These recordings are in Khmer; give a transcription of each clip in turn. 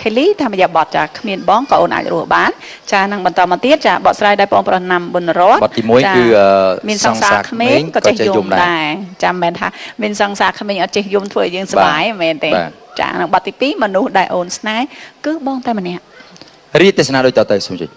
Kelly តាមរយៈបទចាគ្មានបងក៏អូនអាចរស់បានចានឹងបន្តមកទៀតចាបកស្រាយដោយបងប្រុសណាំប៊ុនរត បទទី1គឺ មានសង្សារក្មេងក៏ចេះយំដែរចាំមិនមែនថាមានសង្សារក្មេងអត់ចេះយំធ្វើឲ្យយើងសប្បាយមិនមែនទេចានឹងបទទី2មនុស្សដែលអូនស្នេហ៍គឺបងតែម្នាក់ រីកទេសនាដូចតទៅសូមជិះ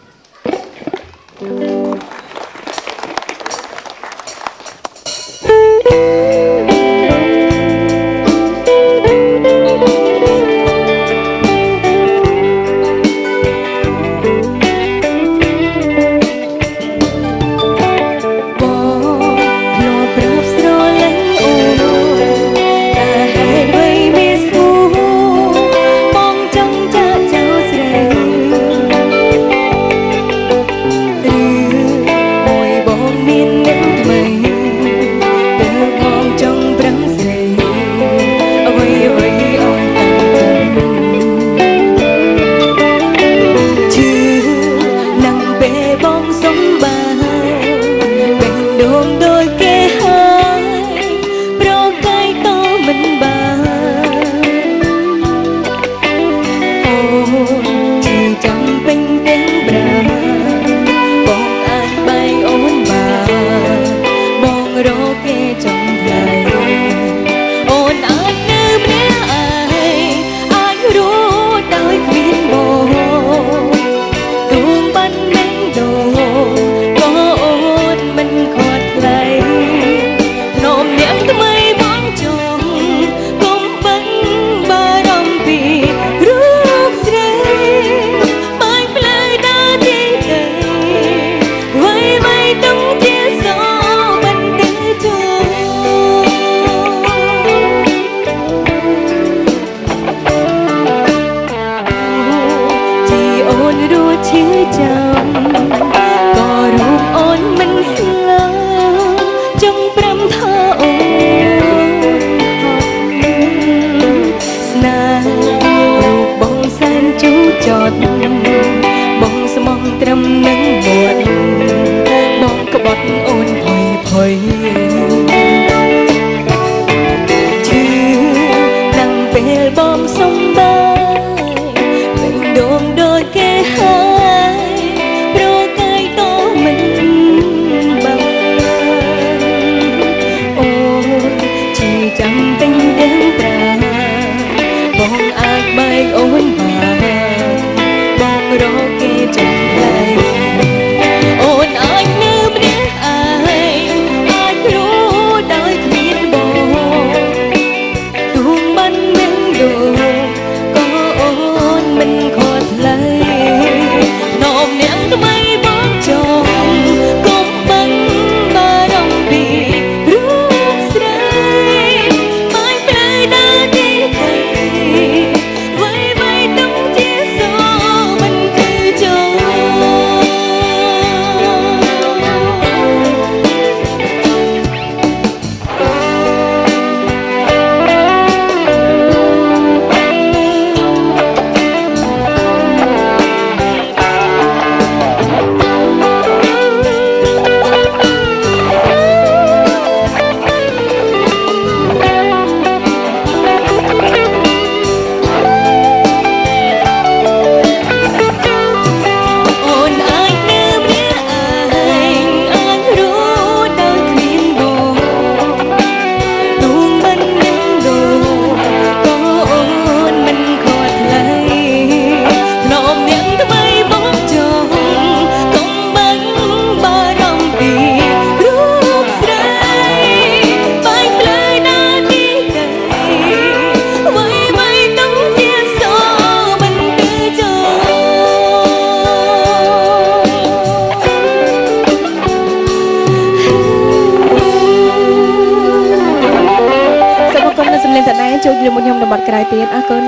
ជួបជាមួយខ្ញុំតំបន់ក្រោយទៀតអរគុណ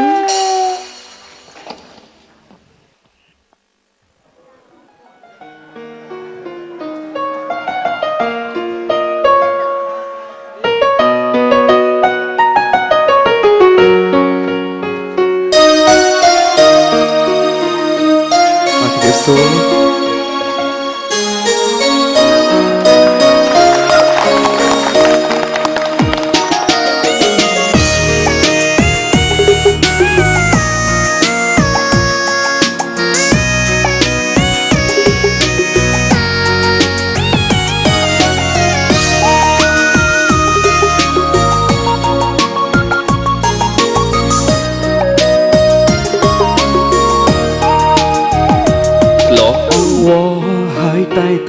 បាទជម្រាបសួរ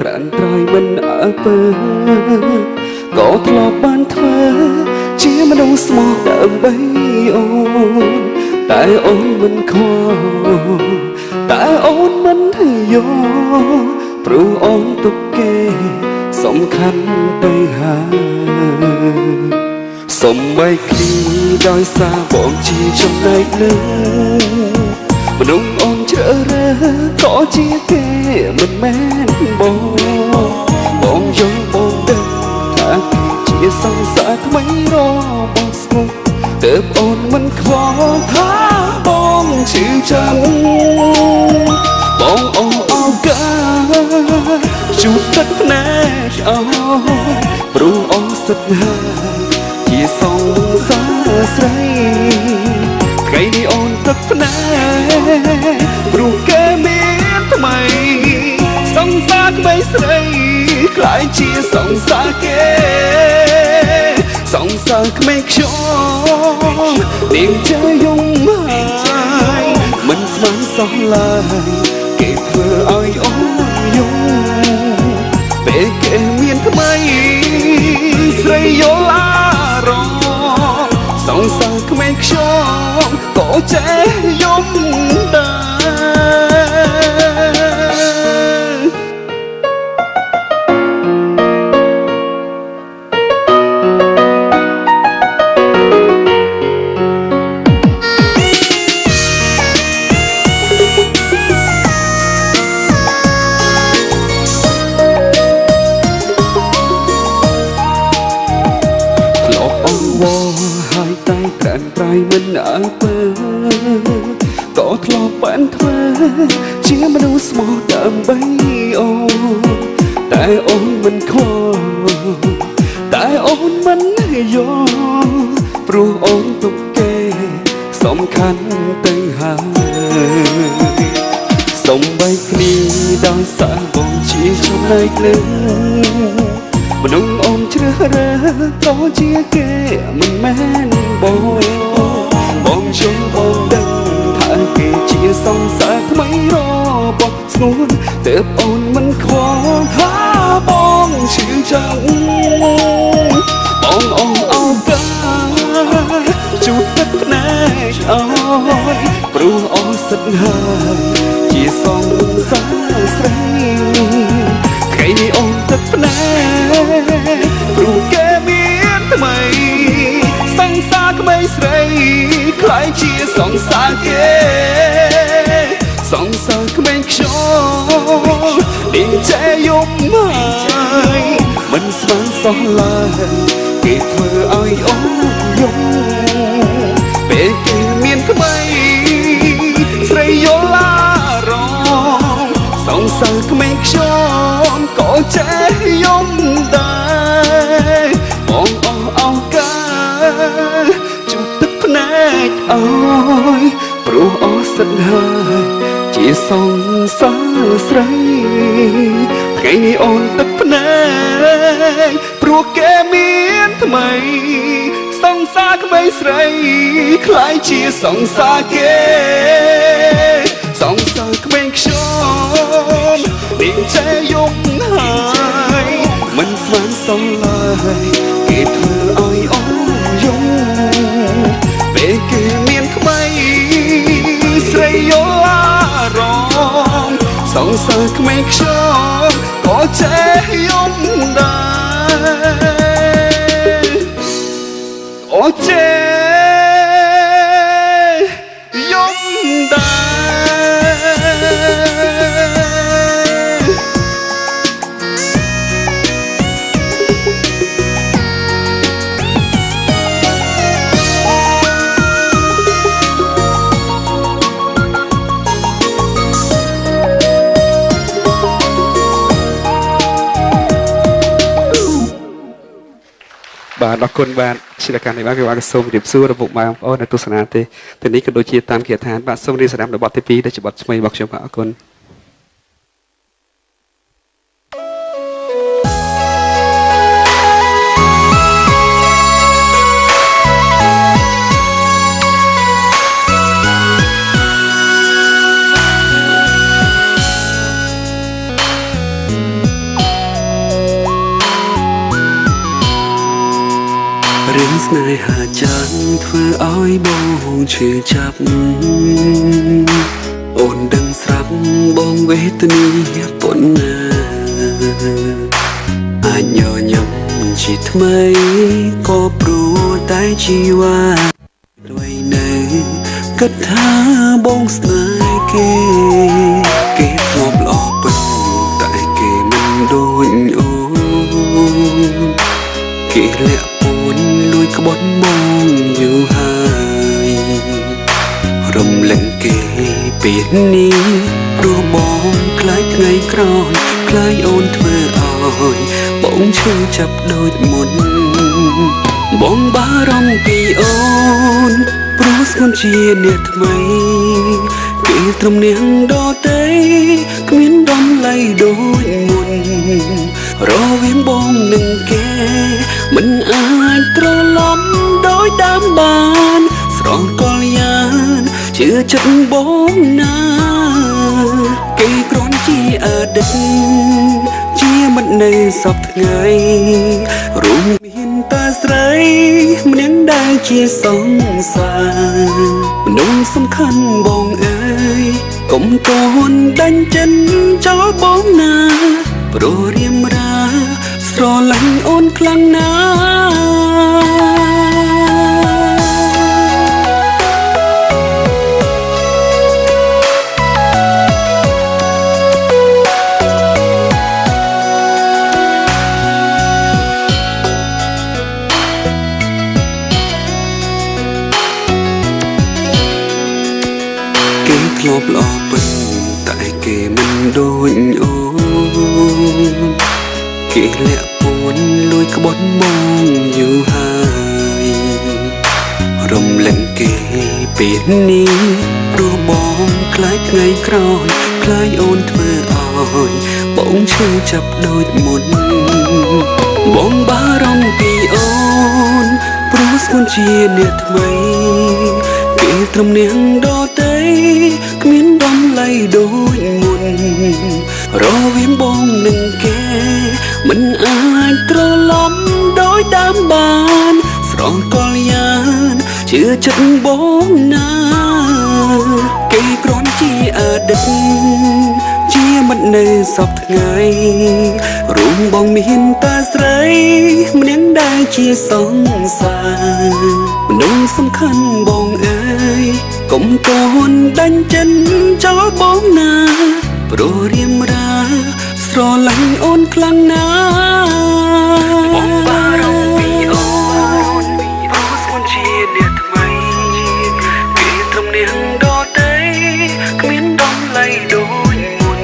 ត្រានត្រើយមិនអើពើក៏ធ្លាប់បានធ្វើជាមនុស្សស្មោះដើម្បីអូនតែអូនមិនខ្វល់តែអូនមិនយល់ព្រោះអូនទុកគេសំខាន់ទៅហើយសុំបីគ្នាដោយសារបងជាចំណែកនឹងមនុស្សអូនជ្រើសរើសក៏ជាគេមិនមែនបងបងយល់បងដឹងថាគេជាសង្សារថ្មីរបស់ស្ងួនទើបអូនមិនខ្វល់ថាបងឈឺចាំបងអូនឱកាសជួបទឹកភ្នែកអោព្រោះអូនសិតហើយជាសង្សារស្រីថ្ងៃនេះអូនទឹកភ្នែកព្រោះគេមានថ្មីសង្សារក្មេងស្រីក្លាយជាសង្សារគេសង្សារក្មេងខ្ញុំនាងចេះយំហើយមិនស្មានសោះឡើយគេធ្វើឲ្យអូនយំពេលគេមានថ្មីស្រីយល់អារម្មណ៍សង្សារក្មេងខ្ញុំក៏ចេះយំដែរធ្លាប់អង្វរហើយតែត្រានត្រៃមិនអើពើក៏ធ្លាប់បានធ្វើជាមនុស្សស្មោះដើម្បីអូនតែអូនមិនខ្វល់តែអូនមិនយល់ព្រោះអូនទុកគេសំខាន់ទៅហើយសុំបីគ្នាដោយសារបងជាចំណែកលើមនុស្សអូនជ្រើសរើសក៏ជាគេមិនមែនបងបងយល់បងដឹងថាគេជាសង្សារថ្មីរបស់ស្ងួនទើបអូនមិនខ្វល់ថាបងឈឺចាំបងអូនឱកាសជួបទឹកភ្នែកអើយព្រោះអូនសិតហើយជាសង្សារស្រីថ្ងៃនេះអូនទឹកភ្នែកព្រោះគេមានថ្មីសង្សារក្មេងស្រីក្លាយជាសង្សារគេសង្សារក្មេងខ្ញុំនាងចេះយំហើយមិនស្មានសោះឡើយគេធ្វើឲ្យអូនយំពេលគេមានថ្មីស្រីយល់អារម្មណ៍សង្សារក្មេងខ្ញុំក៏ចេះយំដែរបងអស់ឱកាសជួបទឹកភ្នែកអើយព្រោះអស់សិនហើយជាសង្សារស្រីថ្ងៃនេះអូនទឹកភ្នែកព្រោះគេមានថ្មីសង្សារក្មេងស្រីក្លាយជាសង្សារគេសង្សារក្មេងខ្ញុំនាងចេះយំហើយមិនស្មានសោះឡើយគេធ្វើឲ្យអូនយំពេលគេមានថ្មីស្រីយល់អារម្មណ៍សង្សារក្មេងខ្ញុំក៏ចេះយំដែរអូចេះយំដែរ បាទអរគុណបាទជាការនេះបាទគឺបាទសូមជម្រាបសួរដល់ពុកម៉ែបងប្អូននៅទស្សនាទេទីនេះក៏ដូចជាតាមគាថាបាទសូមរៀបសម្រាប់នៅបទទី2ដែលជាបទថ្មីរបស់ខ្ញុំបាទអរគុណ ស្នេហាចាំងធ្វើឲ្យបងឈឺចាប់អូនដឹងស្រាប់បងវេទនាប៉ុណ្ណាអាចញញឹមជាថ្មីក៏ព្រោះតែជីវ៉ាអ្វីនៅគិតថាបងស្នេហ៍គេគេធ្លាប់ល្អពិតតែគេមិនដូចអូនគេលាក់ពួនលួចក្បត់បងយូរហើយរំលឹកគេពេលនេះព្រោះបងខ្លាចថ្ងៃក្រោយខ្លាចអូនធ្វើឲ្យបងឈឺចាប់ដូចមុនបងបារម្ភពីអូនព្រោះស្ងួនជាអ្នកថ្មីគេត្រឹមនាងដទៃគ្មានតម្លៃដូចមុនរវាងបងនិងគេមិនអាចត្រឡប់ដោយដើមបានស្រស់កល្យានជឿចិត្តបងណាគេគ្រាន់ជាអតីតជាមិត្តនៅសពថ្ងៃរួមមានតាស្រីម្នាក់ដែលជាសង្សារមនុស្សសំខាន់បងអើយកុំតន់ដាញ់ចិនចោលបងណាព្រោះរៀមរាស្រឡាញ់អូនខ្លាំងណាស់គេធ្លាប់ល្អពិតតែគេមិនដូចអូនគេលាក់ពួនលួចក្បត់បងយូរហើយរំលឹកគេពេលនេះព្រោះបងខ្លាចថ្ងៃក្រោយខ្លាចអូនធ្វើឲ្យបងឈឺចាប់ដូចមុនបងបារម្ភពីអូនព្រោះស្ងួនជាអ្នកថ្មីគេត្រឹមនាងដទៃគ្មានតម្លៃដូចមុនរវាងបងនិងគេមិនអាចត្រឡប់ដោយដើមបានស្រស់កល្យានជឿចិត្តបងណាគេគ្រាន់ជាអតីតជាមិត្តនៅសពថ្ងៃរួមបងមានតាស្រីម្នាក់ដែលជាសង្សារមនុស្សសំខាន់បងអើយកុំតន់ដាញ់ចិនចោលបងណាព្រោះរៀមរាស្រឡាញ់អូនខ្លាំងណាស់បងបារម្ភពីអូនព្រោះស្ងួនជាអ្នកថ្មីគេត្រឹមនាងដទៃគ្មានតម្លៃដូចមុន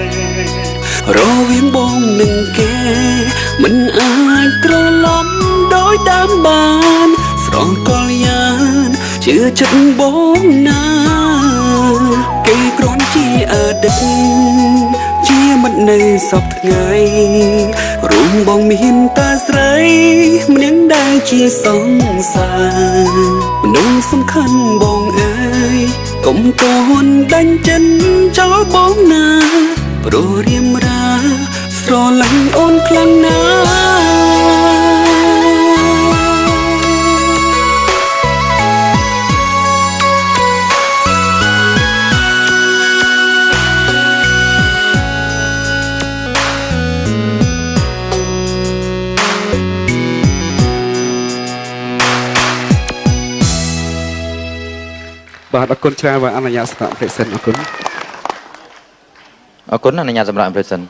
រវាងបងនិងគេមិនអាចត្រឡប់ដោយដើមបានស្រស់កល្យានជឿចិត្តបងណាគេគ្រាន់ជាអតីតជាមិត្តនៅសពថ្ងៃរួមបងមានតាស្រីម្នាក់ដែលជាសង្សារមនុស្សសំខាន់បងអើយកុំតន់ដាញ់ចិនចោលបងណាព្រោះរៀមរាស្រឡាញ់អូនខ្លាំងណាស់ បាទអរគុណច្រើនបាទអនុញ្ញាតសម្រាប់ប្រិសិនអរគុណ អរគុណអនុញ្ញាតសម្រាប់ប្រិសិន